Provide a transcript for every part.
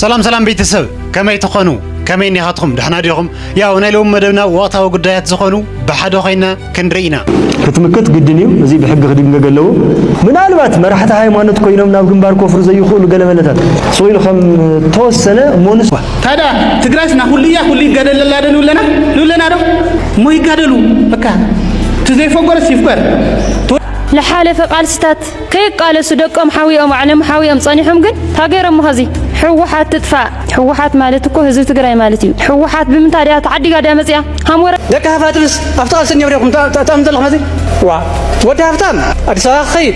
ሰላም ሰላም ቤተሰብ፣ ከመይ ትኾኑ? ከመይ እኒኻትኩም? ደሕና ዲኹም? ያው ናይ ሎሚ መደብና ወቕታዊ ጉዳያት ዝኾኑ ብሓደ ኮይና ክንርኢ ኢና። ክትምክት ግድን እዩ። እዚ ብሕጊ ክድንገግ ኣለዎ። ምናልባት መራሕቲ ሃይማኖት ኮይኖም ናብ ግንባር ከፍሩ ዘይኽእሉ ገለመለታት ስቕ ኢሉ ከም ተወሰነ ሞንስ ታዲያ ትግራይስ ና ኩሉ እያ ኩሉ ይገደለላ ዶ ንብለና ንብለና ዶ? እሞ ይጋደሉ በቃ። እቲ ዘይፈጎረስ ይፍገር። ለሓለፈ ቃልስታት ከይቃለሱ ደቆም ሓዊኦም ባዕሎም ሓዊኦም ጸኒሖም ግን ታገይሮም ኸዚ ሕወሓት ትጥፋእ። ሕወሓት ማለት እኮ ህዝቢ ትግራይ ማለት እዩ። ሕወሓት ብምንታይ ድያ ተዓዲጋ ድያ መፅያ ሃሞረ ደቂ ሃፋትምስ ኣብቲ ቃልሲ እኒኦ ዲኹም ተኣም ዘለኹም እዚ ዋ ወዲ ሃፍታም ኣዲስ ኣበባ ክኸይድ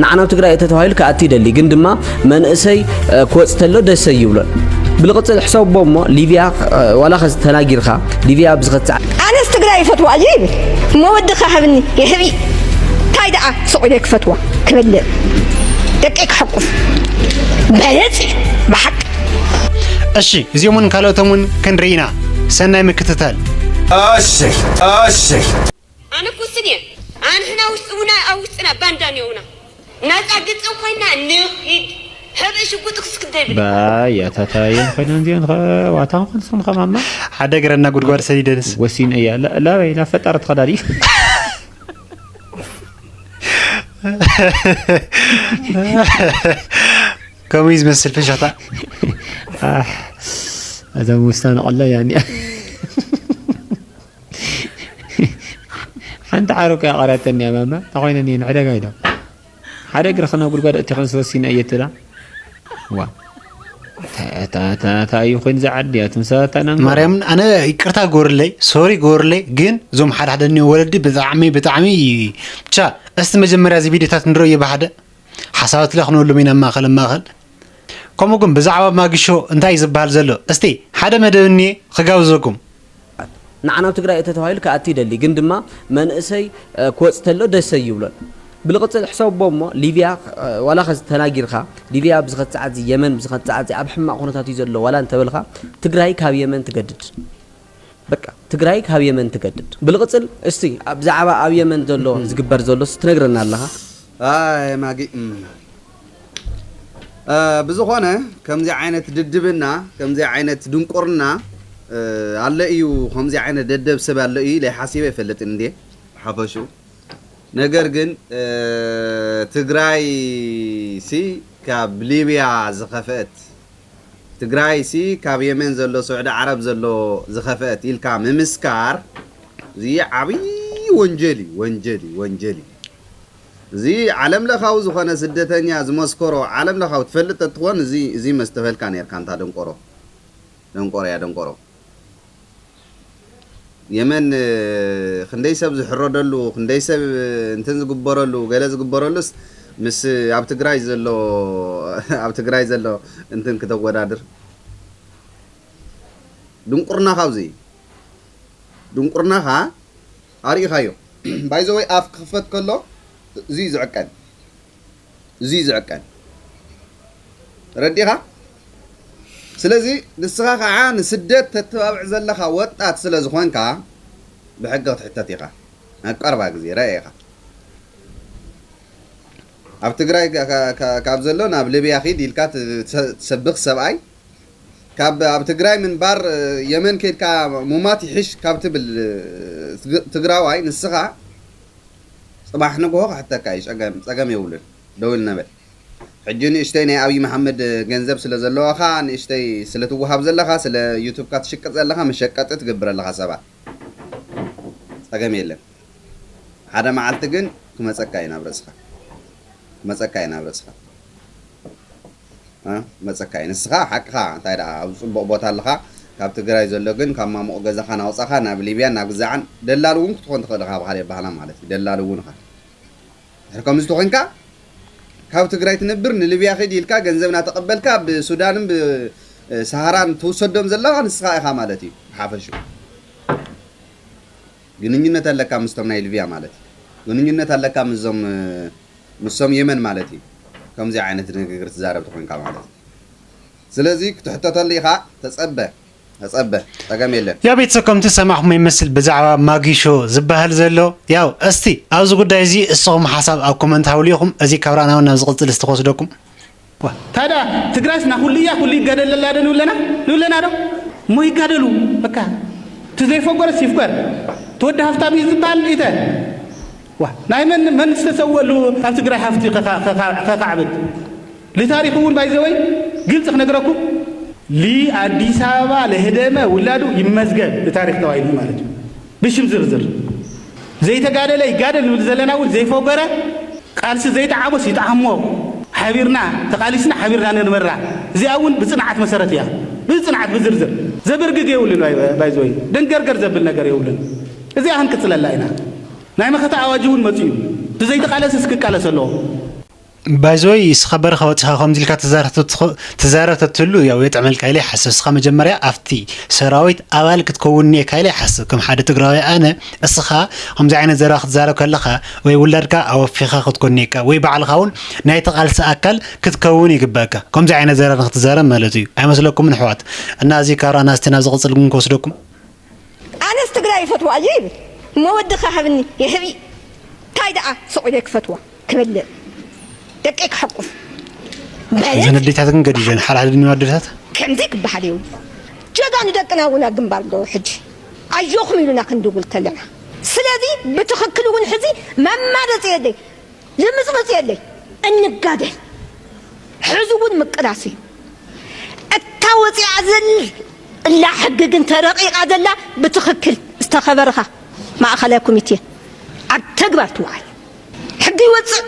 ንዓናብ ትግራይ እተ ተባሂሉ ክኣቲ ይደሊ ግን ድማ መንእሰይ ክወፅ ተሎ ደሰ ይብሎን ብልቕፅል ሕሰቦ እሞ ሊብያ ዋላ ተናጊርካ ሊብያ ኣብዚ ክትሰዓ ኣነስ ትግራይ ይፈትዋ እየ ይብል እሞ ወድኻ ሃብኒ ይህቢ እንታይ ደኣ ስቕ ኢለ ክፈትዋ ክበልዕ ደቂ ክሕቁፍ በለፅ ብሓቂ እሺ እዚኦምን ካልኦቶምን ክንርኢ ኢና። ሰናይ ምክትታል። እሺ እሺ ኣነ ክውስን እየ ኣንሕና ውሽጥና ኣብ ውሽጥና ባንዳ እኒኦና ናፃ ግፅም ኮይና ንኺድ ሕብሪ ሽጉጥ ክስክደብል ባያታታየን ኮይነን እዚአን ዋታ ንኾን ስም ኸማማ ሓደ ግረና ጉድጓድ ሰዲደንስ ወሲን እያ ላበይ ናብ ፈጣሪ ትኸዳዲ ከምኡ እዩ ዝመስል ፍሸታ እዞም ውሳነ ቀሎ ያኒ ሓንቲ ዓረብ ከያ ቀርያተኒ እያ ማማ እንታይ ኮይነን እየን ዕደጋ ኢሎም ሓደ እግርኺ ናብ ጉድጓድ ኣእቲኽንስ ወሲነ እየ ትብላ ዋ እንታይ እዩ ኮይኑ ዝዓዲ እያ ትምሰላታ ኢና ማርያምን ኣነ ይቅርታ ግበሩለይ ሶሪ ግበሩለይ ግን እዞም ሓደ ሓደ እኒኦ ወለዲ ብጣዕሚ ብጣዕሚ ብቻ እስቲ መጀመርያ እዚ ቪድዮታት ንርእዮ ብሓደ ሓሳባትና ክንህሉ ኢና ማእኸል ማእኸል ከምኡ ግን ብዛዕባ ማጊሾ እንታይ እዩ ዝበሃል ዘሎ እስቲ ሓደ መደብ እኒኤ ክጋብዘኩም ንዓናብ ትግራይ እተ ተባሂሉ ክኣቲ ይደሊ ግን ድማ መንእሰይ ክወፅ ተሎ ደሰ ይብሎን ብልቕፅል ሕሰቦ እሞ ሊብያ ዋላ ተናጊርካ ሊብያ ብዝኸት ሰዓት የመን ብዝኸት ሰዓት ኣብ ሕማቕ ኩነታት እዩ ዘሎ ዋላ እንተበልካ ትግራይ ካብ የመን ትገድድ በቃ ትግራይ ካብ የመን ትገድድ ብልቕፅል እስቲ ብዛዕባ ኣብ የመን ዘሎ ዝግበር ዘሎ ትነግረና ኣለኻ ኣይ ማጊ ብዝኾነ ከምዚ ዓይነት ድድብና ከምዚ ዓይነት ድንቁርና ኣሎ እዩ ከምዚ ዓይነት ደደብ ሰብ ኣሎ እዩ ኢለ ሓሲበ ይፈልጥን እንዴ ሓፈሹ ነገር ግን ትግራይ ሲ ካብ ሊብያ ዝኸፍአት ትግራይ ሲ ካብ የመን ዘሎ ስዑዲ ዓረብ ዘሎ ዝኸፍአት ኢልካ ምምስካር እዚ ዓብዪ ወንጀል እዩ ወንጀል እዩ ወንጀል እዩ እዚ ዓለም ለኻዊ ዝኾነ ስደተኛ ዝመስከሮ ዓለም ለኻዊ ትፈልጥ ተትኾን እዚ እዚ መስተፈልካ ነርካ እንታ ደንቆሮ ደንቆሮ እያ ደንቆሮ የመን ክንደይ ሰብ ዝሕረደሉ ክንደይ ሰብ እንትን ዝግበረሉ ገለ ዝግበረሉስ ምስ ኣብ ትግራይ ዘሎ ኣብ ትግራይ ዘሎ እንትን ክተወዳድር ድንቁርና ካብዚ ድንቁርናኻ ኣርኢኻዮ ባይዘወይ ኣፍ ክኽፈት ከሎ እዚ ዝዕቀን እዚ ዝዕቀን ረዲኻ ስለዚ ንስኻ ከዓ ንስደት ተተባብዕ ዘለኻ ወጣት ስለ ዝኾንካ ብሕጊ ክትሕተት ኢኻ ኣብ ቀርባ ግዜ ረአ ኢኻ ኣብ ትግራይ ካብ ዘሎ ናብ ልብያ ኪድ ኢልካ ትሰብኽ ሰብኣይ ካብ ኣብ ትግራይ ምንባር የመን ከድካ ሙማት ይሕሽ ካብ ትብል ትግራዋይ ንስኻ ፅባሕ ንግሆ ክሕተካ እዩ ፀገም የብሉን ደው ኢልና በል ሕጂ ንእሽተይ ናይ ኣብይ መሓመድ ገንዘብ ስለ ዘለዋኻ ንእሽተይ ስለ ትወሃብ ዘለኻ ስለ ዩቱብካ ትሽቅጥ ዘለኻ መሸቀጢ ትገብር ኣለኻ ሰባት ፀገም የለን ሓደ መዓልቲ ግን ክመፀካ እዩ ናብ ርእስኻ ክመፀካ እዩ ናብ ርእስኻ መፀካ እዩ ንስኻ ሓቅኻ እንታይ ደኣ ኣብ ፅቡቕ ቦታ ኣለኻ ካብ ትግራይ ዘሎ ግን ካብ ማሙቕ ገዛኻ ናውፃኻ ናብ ሊብያን ናብ ግዛዕን ደላል እውን ክትኾን ትኽእል ኢኻ ብኻሊእ ኣባህላ ማለት እዩ ደላል እውን ኢኻ ድሕሪ ከምዚ ተኾንካ ካብ ትግራይ ትነብር ንሊብያ ኺድ ኢልካ ገንዘብ ናተቐበልካ ብሱዳንን ብሰሃራን ትውሰዶም ዘለኻ ንስኻ ኢኻ ማለት እዩ ብሓፈሽኡ ግንኙነት ኣለካ ምስቶም ናይ ሊብያ ማለት እዩ ግንኙነት ኣለካ ምስዞም ምሶም የመን ማለት እዩ ከምዚ ዓይነት ንግግር ትዛረብ ተኮንካ ማለት እዩ ስለዚ ክትሕተተሉ ኢኻ ተጸበ ተጸበ ጸገም የለን ያ ቤተሰብ ከምቲ ዝሰማዕኹሞ ይመስል ብዛዕባ ማጊሾ ዝበሃል ዘሎ ያው እስቲ ኣብዚ ጉዳይ እዚ እስኹም ሓሳብ ኣብ ኮመንት ሃብሉ ኢኹም እዚ ካብ ራእናውን ናብ ዝቕጽል እስቲ ክወስደኩም ዋ፣ ታዲያ ትግራይስ ና ኩሉ እያ፣ ኩሉ ይጋደለላ ዶ ንብለና? ንብለና ዶ? እሞ ይጋደሉ። በቃ፣ እቲ ዘይፈጎረስ ይፍጎር። እቲ ወዲ ሃፍታም እዩ ዝበሃል ኢተ። ዋ፣ ናይ መን፣ መን ዝተሰወሉ ኣብ ትግራይ ሃፍቲ ከካ-፣ ከካ-፣ ከካዕብት? ልታሪኹ እውን ባይዘወይ ግልጽ ክነግረኩም፣ ሊ አዲስ አበባ ለህደመ ውላዱ ይመዝገብ ብታሪኽ ተባሂሉ ማለት እዩ። ብሽም ዝርዝር ዘይተጋደለ ይጋደል ንብል ዘለና እውን ዘይፈጎረ፣ ቃልሲ ዘይጠዓሞስ ይጠዓሞ፣ ሓቢርና ተቓሊስና ሓቢርና ንንበራ። እዚኣ እውን ብጽንዓት መሰረት እያ። ብጽንዓት ብዝርዝር ዘበርግግ የብሉን። ባይ-፣ ባይዘወይ ደንገርገር ዘብል ነገር የብሉን። እዚኣ ክንቅጽለላ ኢና። ናይ መኸተ ኣዋጅ እውን መጺኡ እዩ። ብዘይተቓለሰስ ክቃለስ ኣለዎ። ባይዘወይ እስኻ በረኻ ወፂኻ ከምዚ ኢልካ ትዛረብ ተትኽ-፣ ትዛረብ ተትህሉ ያው የጥዕመልካ ኢለ ይሓስብ። እስኻ መጀመርያ ኣብቲ ሰራዊት ኣባል ክትከውን እኒኤካ ኢለ ይሓስብ። ከም ሓደ ትግራዊ ኣነ እስኻ ከምዚ ዓይነት ዘረባ ክትዛረብ ከለኻ ወይ ውላድካ ኣወፊኻ ክትኮን እኒኤካ ወይ ባዕልኻ እውን ናይቲ ቃልሲ ኣካል ክትከውን ይግበእካ። ከምዚ ዓይነት ዘረባ ንክትዛረብ ማለት እዩ። ኣይመስለኩምን ኣሕዋት? እና እዚ ካራ ናስቲ ናብ ዝቕፅል ግን ክወስደኩም። ኣነስ ትግራይ ይፈትዋ እየ ይብል እሞ ወድኻ ሃብኒ ይሕቢ እንታይ ደኣ ስቕ ኢለ ክፈትዋ ክበልዕ ደቀይ ክሓቁፍ ማለት እዘን ኣዴታት ግን ገዲደን ሓድሓደ ድንዋ ኣዴታት ከምዚ ክበሃል የብሉ። ጀጋኑ ደቅና እውን ኣብ ግንባር ኣለዉ ሕጂ ኣጆኹም ኢሉና ክንድውል ከለና። ስለዚ ብትኽክል እውን ሕዚ መማረፂ የለይ ልምፅምፅ የለይ እንጋደል። ሕዚ እውን ምቅላስ እዩ። እታ ወፂኣ ዘላ ሕጊ ግን ተረቂቓ ዘላ ብትኽክል ዝተኸበርኻ ማእኸላይ ኮሚቴ ኣብ ተግባር ትውዓል። ሕጊ ይወፅእ፣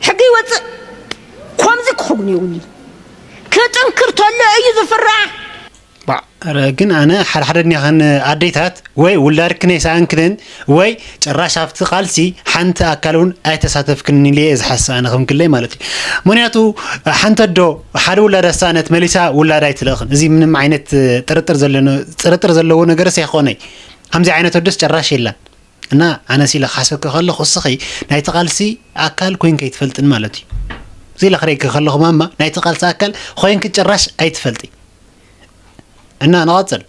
ሕጊ ይወፅእ። ከምዚ ክኸውን የብሉ። ክጥንክር ተሎ እዩ ዝፍራሕ። ባዕረ ግን ኣነ ሓድሓደ እኒኸን ኣዴታት ወይ ውላድክን ኣይሰኣንክንን ወይ ጭራሽ ኣብቲ ቃልሲ ሓንቲ ኣካል እውን ኣይተሳተፍክንን ኢለ እየ ዝሓስብ፣ ኣነ ከም ግለይ ማለት እዩ። ምኽንያቱ ሓንቲ ኣዶ ሓደ ውላዳ ዝሰኣነት መሊሳ ውላዳ ኣይትልእኽን። እዚ ምንም ዓይነት ጥርጥር ዘለዎ፣ ጥርጥር ዘለዎ ነገርስ ኣይኮነይ። ከምዚ ዓይነት ኣዶስ ጭራሽ የላን። እና ኣነስ ኢለ ክሓሰብኪ ከለኹ እስኺ ናይቲ ቃልሲ ኣካል ኮይንኪ ኣይትፈልጥን ማለት እዩ። እዚ ኢለ ክርእየኪ ከለኹ ማማ ናይቲ ቃልሲ ኣካል ኮይንኪ ጭራሽ ኣይትፈልጢ። እና ንቐጽል።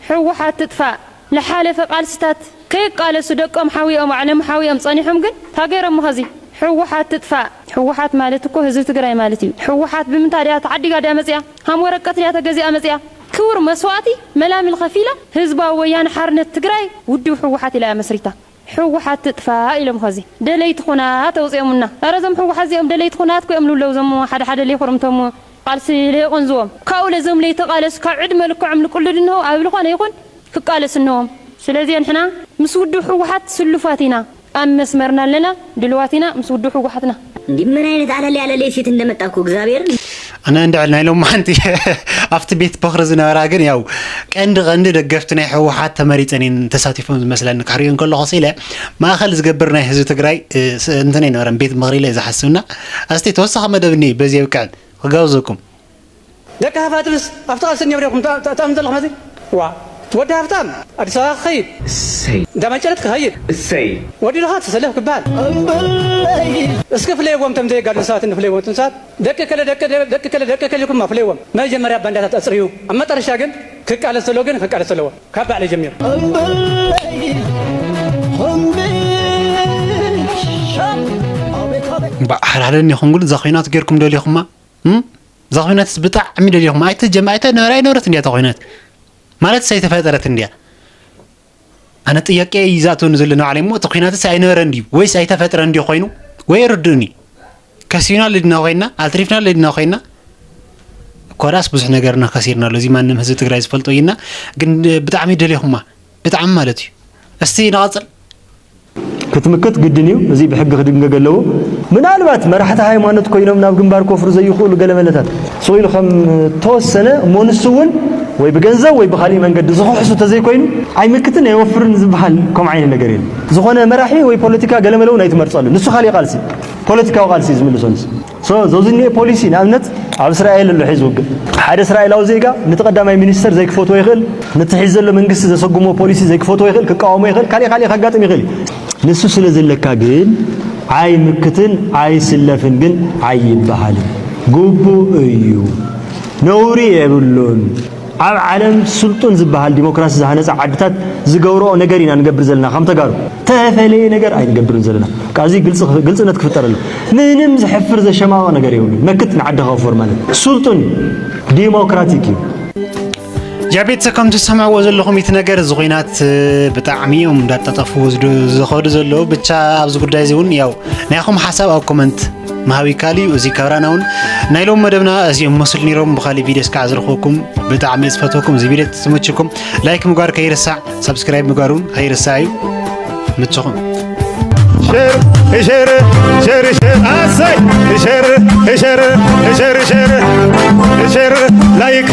ህወሓት ትጥፋእ። ልሓለፈ ቃልስታት ከይቃለሱ ደቆም ሓዊኦም ባዕሎም ሓዊኦም ጸኒሖም ግን ታገይሮም ኸዚ ህወሓት ትጥፋእ። ህወሓት ማለት እኮ ህዝቢ ትግራይ ማለት እዩ። ህወሓት ብምንታይ ድያ ተዓዲጋ ድያ መፅያ? ሃም ወረቀት ድያ ተገዚኣ መፅያ? ክቡር መስዋእቲ መላምል ከፊላ ህዝባዊ ወያነ ሓርነት ትግራይ ውድብ ህወሓት ኢላ እያ መስሪታ። ህወሓት ትጥፋእ ኢሎም ኸዚ ደለይቲ ኹናት ኣውፂኦምና። ኧረ እዞም ህወሓት እዚኦም ደለይቲ ኹናት እኮ እዮም ልብለው እዞም ሓደ ሓደ ለይኹርምቶም ቃልሲ ለየቆንዝዎም ካብኡ ለዞም ለይተቃለሱ ካብ ዕድመ ልክዖም ልቅልድ እንሆ ኣብ ልኾነ ይኹን ክቃለስ እንሆም። ስለዚ ንሕና ምስ ውድብ ህወሓት ስሉፋት ኢና፣ ኣብ መስመርና ኣለና፣ ድልዋት ኢና ምስ ውድብ ህወሓትና። እንዲህ ምን አይነት አለል ያለ ሌሴት እንደመጣ እኮ እግዚአብሔርን። ኣነ እንድዕል ናይ ሎማዓንቲ ኣብቲ ቤት ቦኽሪ ዝነበራ ግን ያው ቀንዲ ቀንዲ ደገፍቲ ናይ ህወሓት ተመሪፀን እየን ተሳቲፎም ዝመስለኒ ክሕሪኦ እንከለኹ ስኢለ ማእኸል ዝገብር ናይ ህዝቢ ትግራይ እ፣ ስ- እንትን ኣይነበረን ቤት ምኽሪ ኢለ እየ ዝሓስብና። ኣስቲ ተወሳኺ መደብ እኒ በዚ የብቅዕን ክጋብዘኩም። ደቂ ሃፋትምስ ኣብቲ ቃልሲ እኒኦም ዲኹም ታ- ታ- ትኣምን ዘለኹም እዚ? ዋ፣ ወዲ ሃፍታም ኣዲስ ኣበባ ክኸይድ፣ እሰይ። እንዳ መጨረጥ ክኸይድ፣ እሰይ። ወዲ ድኻ ተሰለፍ ክበሃል። እስኪ ፍለይዎም፣ ቶም ዘይጋድሉ ሰባት እንፍለይዎም፣ እቶም ሰባት ደቂ ከለ፣ ደቂ፣ ደቂ ከለ፣ ደቂ ከለ ኢልኩማ ፍለይዎም። መጀመርያ ባንዳታት ኣፅርዩ፣ ኣብ መጠረሻ ግን ክቃለስ ዘለዎ ግን ክቃለስ ዘለዎ። ካብ ባዕለይ ጀሚሩ። ባዕሓዳደን ይኹን ግን እዛ ኹናት ጌርኩም ደሊኹማ? እም? እዛ ኹናትስ ብጣዕሚ ደሊኹማ? ኣይተጀም-፣ ኣይተነበረ-፣ ኣይነበረት እንድያ እታ ኹናት። ማለትስ ኣይተፈጠረት እንድያ። ኣነ ጥያቄ እዩ ዝኣትወኒ ዘሎ ንባዕለይ እሞ፣ እቲ ኹናትስ ኣይነበረን ድዩ? ወይስ ኣይተፈጥረን ድዩ ኮይኑ? ወይ ርድኡኒ። ከሲብና ልድና ኮይና፣ ኣትሪፍና ልድና ኮይና፣ እኮ ዳስ ብዙሕ ነገርና ከሲርና ኣሎ። እዚ ማንም ህዝቢ ትግራይ ዝፈልጦ እዩ እና፣ ግን ብጣዕሚ ደሊኹማ። ብጣዕሚ ማለት እዩ። እስቲ ንቐጽል። ክትምክት ግድን እዩ። እዚ ብሕጊ ክድንገግ ኣለዎ። ምናልባት መራሕቲ ሃይማኖት ኮይኖም ናብ ግንባር ክወፍሩ ዘይኽእሉ ገለመለታት ስቕ ኢሉ ከም ተወሰነ እሞ ንሱ እውን ወይ ብገንዘብ ወይ ብኻሊእ መንገዲ ዝኽሕሱ ተዘይኮይኑ ኣይምክትን ኣይወፍርን ዝበሃል ከምኡ ዓይነት ነገር የለን። ዝኾነ መራሒ ወይ ፖለቲካ ገለመለ እውን ኣይትመርጸሉ። ንሱ ካሊእ ቃልሲ፣ ፖለቲካዊ ቃልሲ እዩ ዝምልሶ ንሱ። ሶ፣ ዞዚ እኒኦ ፖሊሲ፣ ንኣብነት፣ ኣብ እስራኤል ኣሎ ሒዚ ውግእ። ሓደ እስራኤላዊ ዜጋ ነቲ ቀዳማይ ሚኒስተር ዘይክፈትዎ ይኽእል፣ ነቲ ሒዚ ዘሎ መንግስቲ ዘሰጉሞ ፖሊሲ ዘይክፈትዎ ይኽእል፣ ክቃወሞ ይኽእል፣ ካሊእ ካሊእ ከጋጥም ይኽእል እዩ። ንሱ ስለ ዘለካ ግን ኣይምክትን ኣይስለፍን ግን ኣይበሃልን። ግቡእ እዩ። ነውሪ የብሉን። ኣብ ዓለም ስልጡን ዝበሃል ዲሞክራሲ ዝሃነፃ ዓድታት ዝገብረኦ ነገር ኢና ንገብር ዘለና። ከም ተጋሩ ተፈለየ ነገር ኣይንገብርን ዘለና። ካብዚ ግልፅነት ክፍጠር ኣሎ። ምንም ዝሕፍር ዘሸማቐ ነገር የብሉን። መክት ንዓዲ ከውፍር ማለት ስልጡን ዲሞክራቲክ እዩ። ጃቤት ከም ትሰምዕዎ ዘለኹም እቲ ነገር እዚ ኹናት ብጣዕሚ እዮም እንዳጣጠፉ ዝኸዱ ዘለዉ። ብቻ ኣብዚ ጉዳይ እዚ እውን ያው ናይኹም ሓሳብ ኣብ ኮመንት ምሃብ ይካል እዩ። እዚ ካብራና እውን ናይ ሎም መደብና እዚኦም መስሉ ነይሮም። ብካሊእ ቪድዮ እስካዕ ዝረኽበኩም ብጣዕሚ ዝፈትወኩም። እዚ ቪድዮ ተመችኩም ላይክ ምግባር ከይርሳዕ፣ ሳብስክራይብ ምግባር እውን ከይርሳዕ እዩ። ምችኹም ሸር ሸር ሸር ሸር ኣሰይ ሸር ሸር ሸር ሸር ሸር ላይክ